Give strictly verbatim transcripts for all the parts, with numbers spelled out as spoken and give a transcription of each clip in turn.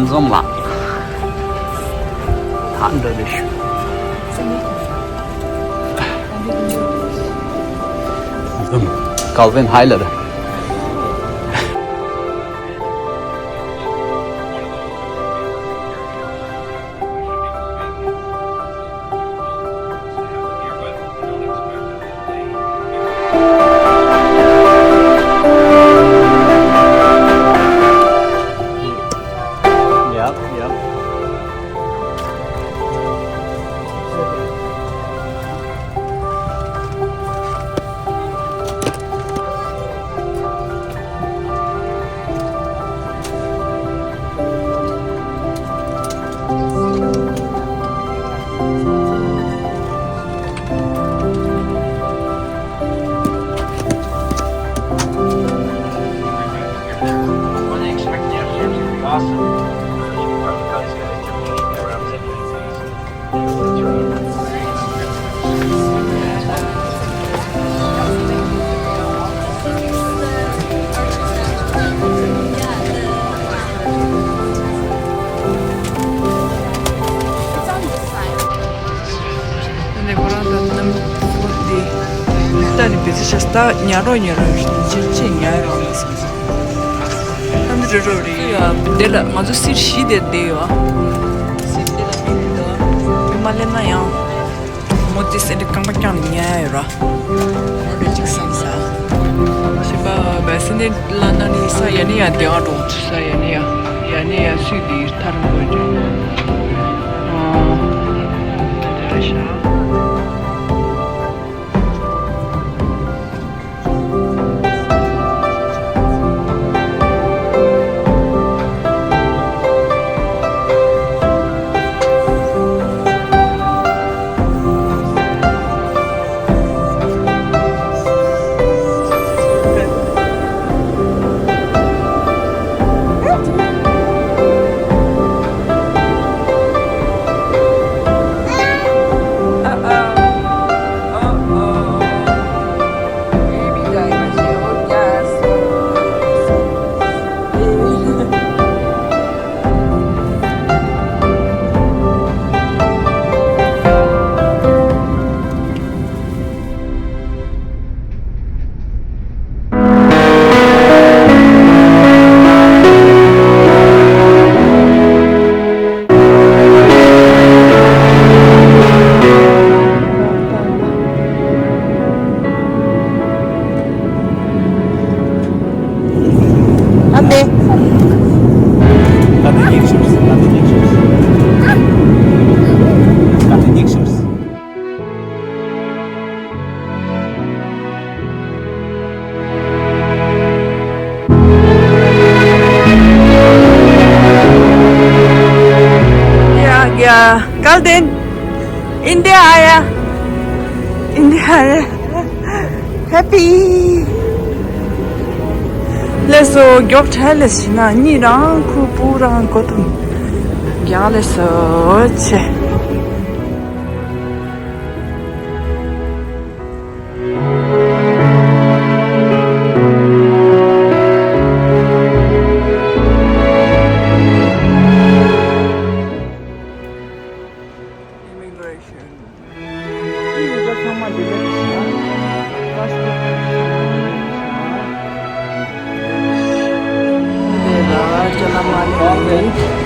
འཛོམས་ལགས། ད་འགྲོ་རེ་ཞུ། འཛོམས། Calvin Highland། Yep, yep. ནས་ཁོ་རང་དང་ནམ་ཧྥོན་དེ་ད་ནི་བེ་ཙི་ཤ་སྟག་ཉར་རོགས་ཉར་རོགས་ཅིག་ཅིག་ཉར་རོགས་ལ་སོང་། ཨ་ནི་རེ་རོ་རེད་ཡ། དེ་ལ་ང་ཚོ་གསེར་བཞི་དེ་བསྡད་ཡོད། གསེར་དེ་ལ་མི་འདུག་མ་སླེབས་ན་ཡང་མོ་དེ་སེ་འདྲ་རྐང་པ་བརྐྱངས་ནས་ཉལ་ཡོད་ར། འོ་རེ་ཅིག་བསམ་ས། ཞེས་པ་བས་སེ་འདི་ལ་ན་ནི་ས་ཡ་ནི་ཡ་དེ་ཨ་འགྲོ་ས་ཡ་ནི་ཡ་ཡ་ནི་ཡ་སུས་དེ་ཐར་འགོ་རྒྱུ། ཨ་དེ་རེད་ཤག Ate. Ate ཉིག་ཤོར། ཨ་ནི་ཉིག་ཤོར། ཡ་ཡ། གལ་ཏེ། ཨིན་ཌི་ཡ་ཨ་ཡ། ཨིན་ཌི་ཡ་ཨ་ཡ། ཧེ་པི། ལགས་སོ། མགྱོགས་དྲགས་ལས་ཤིག་ན་གཉིད་རང་ཁུག་པུ་རང་གོ་ཐུབ། ཡང་ལགས་སོ་ཆེ། Immigration. ཨི་ཡི་ཚང་མ་འདི་འདྲ་ཞིག་ཨ། པཱ་སི་པོར་ཊི་ཞིག་ཨ། འདི་ལ་ཅ་ལག་མ་ལེན་ཡིན།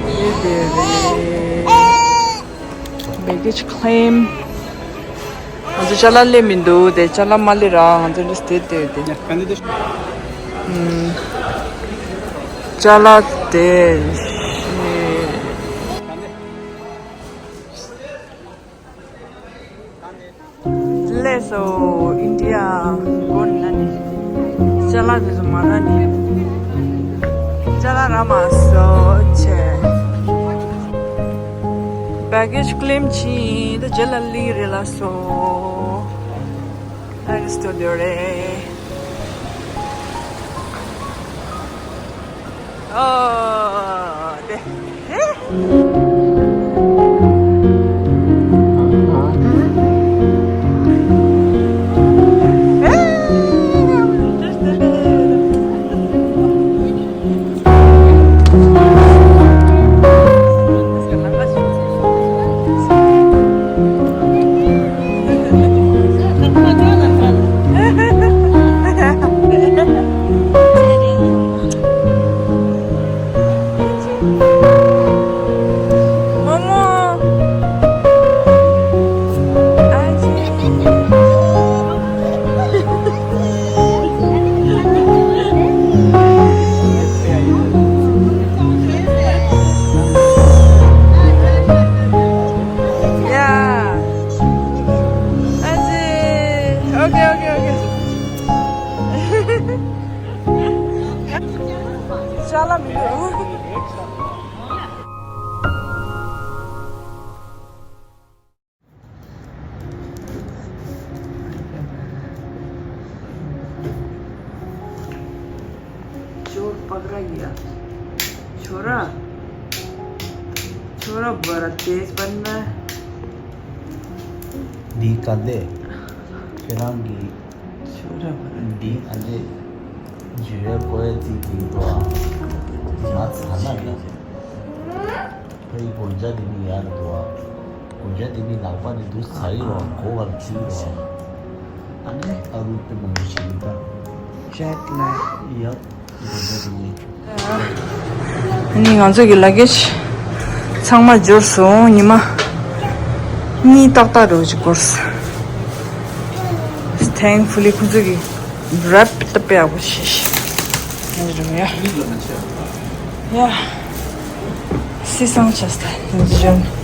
འདི་དེ་རེད། Baggage claim. ང་ཚོ་ཅ་ལག་སླེབས་མི་འདུག་དེ་ཅ་ལག་མ་སླེབས་ར་ང་ཚོ་འདི་སྟེ་དེ་དེ། ཨམ། ཅ་ལག་དེ། ལགས་སོ། ཨིན་ཌི་ཡ་སྒོ་ནས་ན་ནི། ཅ་ལག་དེ་ཚོ་མ་རག་ནི། ཅ་ལག་རག་མ་སོང་ཆེ། བེ་གེ་ཇི་ཀི་ལེམ་བྱས་ད་རྗེས་ལ་སླེབས་རེད་ལགས་སོ། ཨ་རི་སི་ཊོ་ལ་རེད། ཨོ། དེ། छोरा, छोरा बड़ा तेज बनना है। འདི་ག་འདི་ཁྱེད་རང་གི་འདི་ཨ་འདི་འཇུ་རེ་ཀོ་ཡ་ཙི་ཙི་འདུག་ཨ། ང་ཚ་ན་ཡ། ཕ་ཡི་སྒོ་ལྕགས་འདི་མི་ཡར་འདུག་ཨ། སྒོ་ལྕགས་འདི་མི་ལག་པ་ནི་འདུག་ཚ་ཡི་རོ་གོ་བར་ཚི་རོ། ཨ་ནི་ཨ་རུ་ཏི་མང་པོ་ཞིག་ཡིན་ད། ཡ། ཨ་ནི་ང་ཚོ་གི་ལ་གེ་ཇི་ཚང་མ་འབྱོར་སོང་། ཉི་མ་གཉིས་ཏག་ཏག་འགྲོ་ཅིག་འགོར་སོང་། Thankfully ཁོ་ཚོ་གི་རེབ་ཏི་དཔེ་ཡག་པོ་བྱས་ཤག་ཡ། སི་སང་ཆ་སྟེ་འབྱོར།